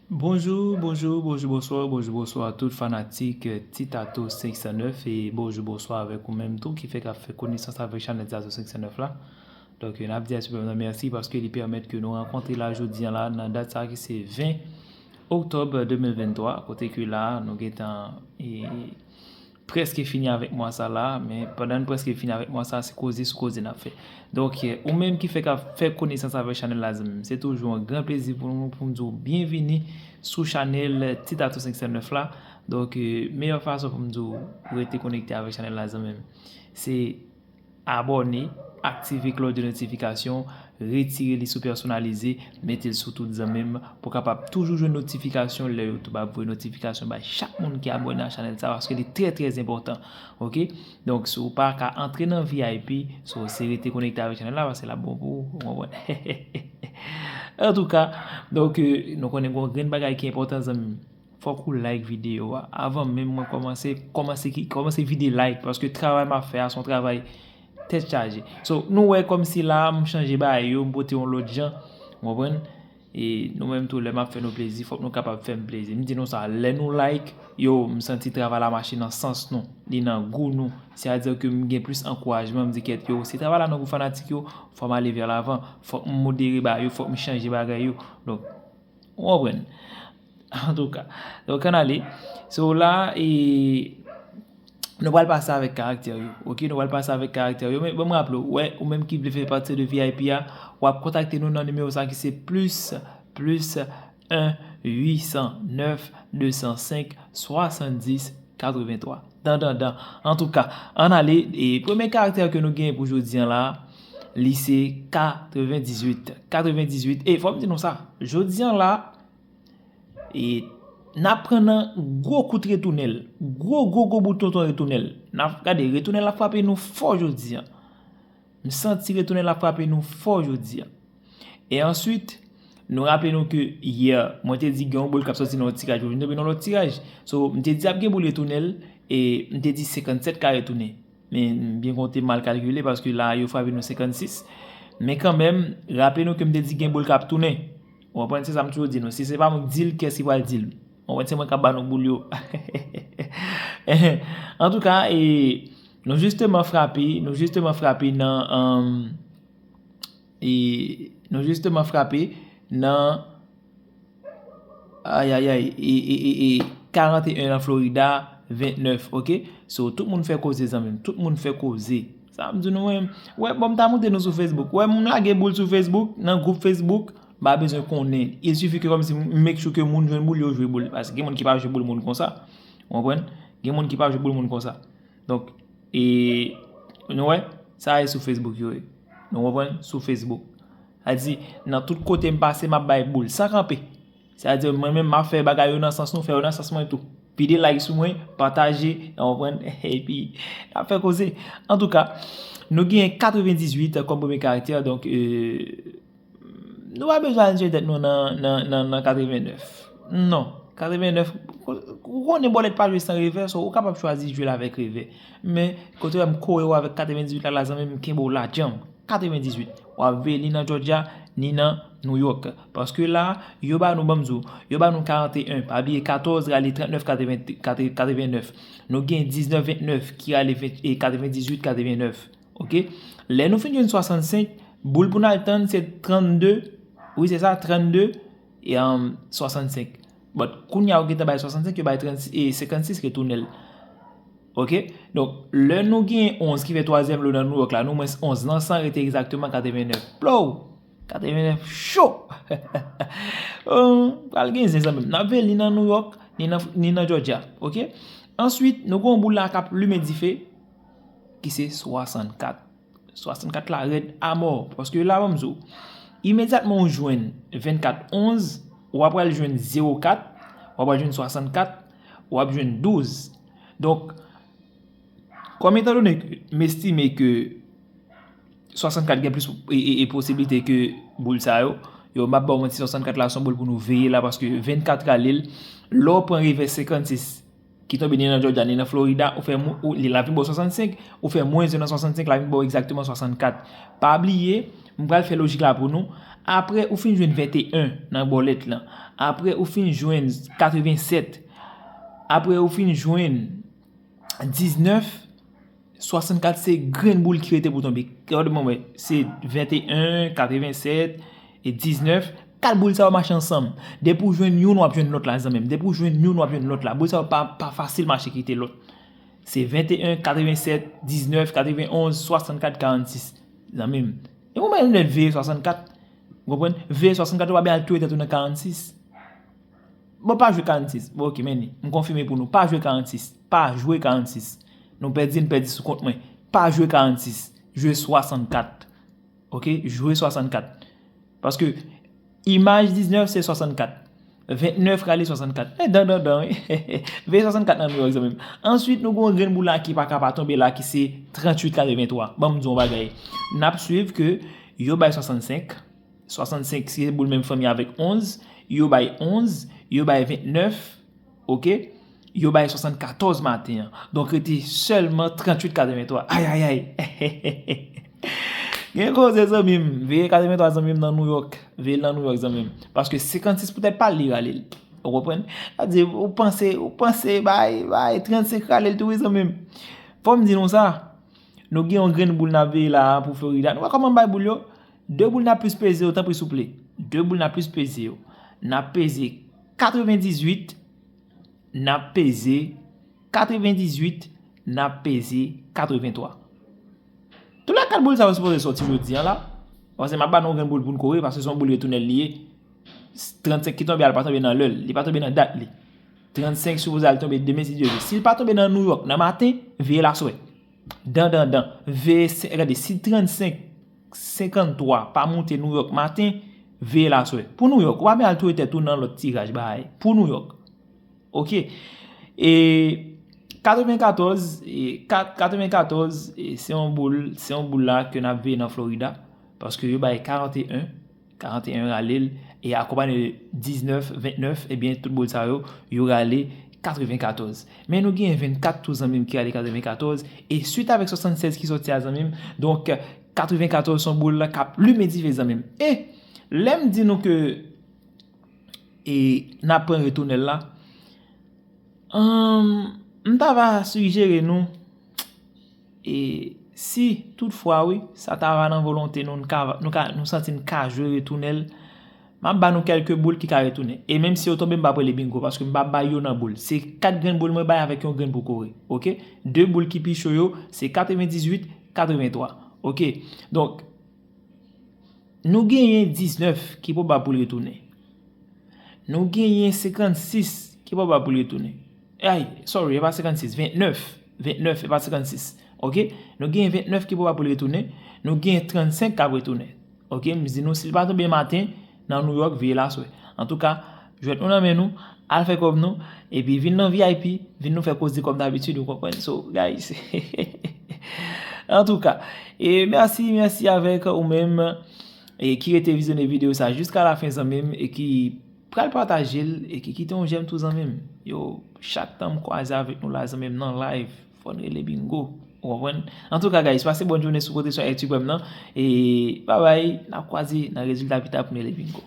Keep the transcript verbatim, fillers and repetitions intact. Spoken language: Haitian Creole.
Bonjou, bonjou, bonjou, bonswa, bonjou, bonswa tout fanatik Titato senk san nèf e bonjou, bonswa avèk ou menm tou ki fèk ap fè konesans avèk chanèl Titato senk san nèf la. Donk, n ap di a Sipèm nan mèsi paske li pèmèt ke nou rankontre la jodi a la nan dat sa ki se ven oktòb de mil venntwa, kote ke la nou gentan e, prèske fini avèk mwa sa la, men pandan n prèske fini avèk mwa sa, se koze sou koze n ap fè. Donk, ou menm ki fèk ap fè konesans avèk chanèl la, zanmi m, se toujou yon gran plezi pou nou pou m di w byenvini sou chanèl Titato senk san nèf la. Donk, meyè fason pou m di w rete konekte avèk chanèl la, zanmi m, se abòne, aktive klòch de notifikasyon, retire li sou pèsonalize, mete l sou tout, zanmi m, pou w kapab toujou jwenn notifikasyon lè YouTube ap voye notifikasyon bay chak moun ki abòne a chanèl sa, paske li trè, trè enpòtan. Oke? Donk, si w pa ka antre nan V I P, so, se rete konekte avèk chanèl la, paske l ap bon pou ou, ou konprann? Antouka, donk, nou konnen gen yon grenn bagay ki enpòtan, zanmi m. Fòk ou like videyo a. Avan menm mwen kòmanse, kòmanse ki, kòmanse vide like, paske travay m ap fè a se yon travay tèt chaje. So, nou wè kòmsi la, m chanje bagay yo, m pote yon lòt jan, ou konprann? E nou menm tou, lè m ap fè nou plezi, fòk nou kapab fè m plezi. M di nou sa, lè nou like, yo, m santi travay la mache nan sans nou, li nan gou nou. Sètadi ke m gen plis ankourajman, m di kèt yo, si travay la nan gou fanatik yo, fò m ale vè lavan, fòk m modere bagay yo, fòk m chanje bagay yo. Donk, ou konprann? Antouka, donk, ann ale. So, la, e, nou pral pase avèk karaktè yo. Oke, nou pral pase avèk karaktè yo. Men, ban m raple w, wè, ou menm ki vle fè pati de V I P a, w ap kontakte nou nan nimewo sa ki se plis, plis en uit san nèf de san senk swasanndis katreventwa. Dan, dan, dan. Antouka, ann ale. E premye karaktè ke nou genyen pou jodi a la, li se katrevendizuit. Katrevendizuit. E fò m di nou sa, jodi a la, e n ap pran nan gwo kout retounèl. Gwo, gwo, gwo bout tonton retounèl. N ap gade, retounèl la frape nou fò jodi a. M santi retounèl la frape nou fò jodi a. E answit, nou raple nou ke yè, mwen te di gen yon boul k ap soti nan yon tiraj pou vin tonbe nan lòt tiraj. So, m te di ap gen boul retounèl, e m te di senkannsèt ka retounen. Men, m byen konte m mal kalkile, paske la, yo frape nou senkannsis. Men kanmenm, raple nou ke m te di gen boul k ap tounen. Ou konprann, se sa m toujou di nou. Si se pa mwen k di l, kiyès ki pral di l? Ou konprann, se mwen k ap ba nou boul yo. Antouka, e, nou jisteman frape, nou jisteman frape nan, e, nou jisteman frape nan, ayayay, e, e, e, e, karant e en nan Florida, ventnèf, oke? So, tout moun fè koze, zanmi m, tout moun fè koze. Sa m di nou, wè, wè, bon, m ta montre nou sou Facebook. Wè, m lage boul sou Facebook, nan gwoup Facebook, m pa bezwen konnen. Il suffit ke kòmsi m make sure ke moun jwenn boul, yo jwe boul. Paske gen moun ki pa jwe boul moun konsa. Ou konprann? Gen moun ki pa jwe boul moun konsa. Donk, e, nou wè, sa e sou Facebook yo ye. Nou konprann? Sou Facebook. Sa di, nan tout kote m pase, m ap bay boul, san kanpe. Sètadi, mwen menm, m ap fè bagay yo nan sans nou, fè yo nan sans mwen tou. Vide like sou mwen, pataje, ou konprann? Epi, n ap fè koze. Antouka, nou gen katrevendizuit kòm premye karaktè, donk, e, nou pa bezwen al jete tèt nou nan, nan, nan, nan katrevennèf. Non, katrevennèf, ou konnen bòlèt pa jwe san revè, so ou kapab chwazi jwe l avèk revè. Men, kote w wè m kore w avèk katrevendizuit la, la, zanmi m, kenbe w la djanm. Katrevendizuit. W ap veye li nan Georgia, ni nan New York. Paske la, yo ba nou, ban m di w, yo ba nou karant e en, pa bliye katòz rale trannèf katreven, katrevennèf. Nou gen diznèf ventnèf ki rale ven, e katrevendizuit katrevennèf. Oke? Lè nou fin jwenn swasannsenk, boul pou n al tann se trannde, wi, se sa, trannde e, um, swasannsenk. But, kounye a, yo gentan bay swasannsenk, yo bay trannsis, e senkannsis retounèl. Oke? Donk, lè nou gen onz ki fè twazyèm lo nan New York la, nou mwens onz lan, san rete egzakteman katrevennèf. Blow! Katrevennèf cho! Pral gen zen, zanmi m. N ap veye li nan New York, ni nan, ni nan Georgia. Oke? Answit, nou gen yon boul la k ap limen dife, ki se swasannkat. Swasannkat la rèd amò. Paske la, ban m di w, imedyatman ou jwenn vennkat onz, w ap pral jwenn zewo kat, w ap pral jwenn swasannkat, w ap jwenn douz. Donk, kòm etandone ke m estime ke swasannkat gen plis e, e, e posiblite ke boul sa yo, yo, m ap ba w manti, swasannkat la se yon boul pou nou veye la, paske vennkat rale l, lè w pran revè senkannsis, ki tonbe ni nan Georgia, ni nan Florida, ou fè mwen, ou, li la vin ba w swasannsenk, ou fè mwens de nan swasannsenk, la vin ba w egzakteman swasannkat. Pa bliye, m pral fè lojik la pou nou. Apre ou fin jwenn venteyen nan bòlèt lan. Apre ou fin jwenn katrevennsèt. Apre ou fin jwenn diznèf, swasannkat se grenn boul ki rete pou tonbe. Gade mwen wè, se venteyen, katrevennsèt e diznèf. Kat boul sa yo mache ansanm. Depi w jwenn youn, w ap jwenn lòt la, zanmi m. Depi w jwenn youn, w ap jwenn lòt la. Boul sa yo pa, pa fasil mache kite lòt. Se venteyen, katrevennsèt, diznèf, katrevenonz, swasannkat, karannsis. Zanmi m. E mwen menm lè veye swasannkat. Ou konprann? Veye swasannkat, ou pa byen al touye tèt ou nan karannsis. Bon, pa jwe karannsis. Bon, ok, men li. M konfime pou nou. Pa jwe karannsis. Pa jwe karannsis. Nou pèdi, n pèdi sou kont mwen. Pa jwe karannsis. Jwe swasannkat. Ok? Jwe swasannkat. Paske imaj diznèf se swasannkat. Ventnèf rale swasannkat. E dan, dan, dan, wi. Veye swasannkat nan Nouyòk, zanmi m. Answit, nou gen yon grenn boul la ki pa ka pa tonbe la, ki se tranntuit katrevenntwa. Ban m di w yon bagay. N ap swiv ke yo bay swasannsenk. Swasannsenk se boul menm fanmi avèk onz. Yo bay onz. Yo bay ventnèf. Ok? Yo bay swasannkatòz maten an. Donk, rete sèlman tranntuit katrevenntwa. Ay, ay, ay. Gen koze, zanmi m. Veye katrevenntwa, zanmi m, nan Nouyòk. Veye l nan Nouyòk, zanmi m. Paske senkannsis poutèt pa l, li rale l. Ou konprann? Sa di, ou panse, ou panse bay, bay trannsenk rale l tou, wi, zanmi m. Fò m di nou sa. Nou gen yon grenn boul n ap veye la a pou Florida. Nou wè kòman m bay boul yo? De boul n ap plis peze yo, tanpri souple. De boul n ap plis peze yo. N ap peze katrevendizuit, n ap peze katrevendizuit, n ap peze katrevenntwa. Tout lè kat boul sa yo sipoze sòti jodi a la. Paske m ap ba nou yon grenn boul pou n kore, paske se yon boul retounèl li ye. Trannsenk ki tonbe a, li pa tonbe nan lè l, li pa tonbe nan dat li. Trannsenk sipoze al tonbe demen si Dye vle. Si l pa tonbe nan Nouyòk nan maten, veye l aswè. Dan, dan, dan. Veye, se- gade, si trannsenk senkanntwa pa moute Nouyòk maten, veye l aswè. Pou Nouyòk, ou pa byen al touye tèt ou nan lòt tiraj bagay. Pou Nouyòk. Ok. E katrevenkatòz, e kat- katrevenkatòz, e se yon boul, se yon boul la ke n ap veye nan Florida. Paske yo bay karanteyen, karanteyen rale l, e akonpanye de diznèf, ventnèf, ebyen, tout boul sa yo, yo rale katrevenkatòz. Men nou gen vennkat tou, zanmi m, ki rale katrevenkatòz, e swit avèk swasannsèz ki sòti a, zanmi m, donk, katrevenkatòz se yon boul la k ap limen dife, zanmi m. E lè m di nou ke e n ap pran retounèl la. Ahn, m ta va sijere nou, e si toutfwa, wi, sa ta va nan volonte nou, n ka, nou ka, nou santi n ka jwe retounèl, m ap ba nou kèlke boul ki ka retounen. E menm si yo tonbe, m p ap rele bingo, paske m p ap bay yo nan boul. Se kat grenn boul mwen bay avèk yon grenn pou kore. Ok? De boul ki pi cho yo, se katrevendizuit, katrevenntwa. Ok? Donk, nou genyen diznèf ki pwobab pou l retounen. Nou genyen senkannsis ki pwobab pou l retounen. Ay, sorry, e pa senkannsis, ventnèf. Ventnèf, e pa senkannsis. Ok? Nou genyen ventnèf ki pwobab pou l retounen. Nou genyen trannsenk k ap retounen. Ok? M di nou, si l pa tonbe maten, nan Nouyòk, veye l aswè. Antouka, jwèt nou nan men nou, al fè kòb nou, epi vin nan V I P, vin nou fè koze kòm dabitid, ou konprann? So, guys, antouka, e mèsi, mèsi avèk ou menm, e ki rete vizyone videyo sa jiska lafen, zanmi m, e ki pral pataje l, e ki kite yon jèm tou, zanmi m. Yo, chak tan m kwaze avèk nou la, zanmi m, nan live, fò n rele bingo. Ou konprann? Antouka, guys, pase bòn jounen sou kote sou YouTube wè m nan. E babay, n ap kwaze nan rezilta pita pou n rele bingo.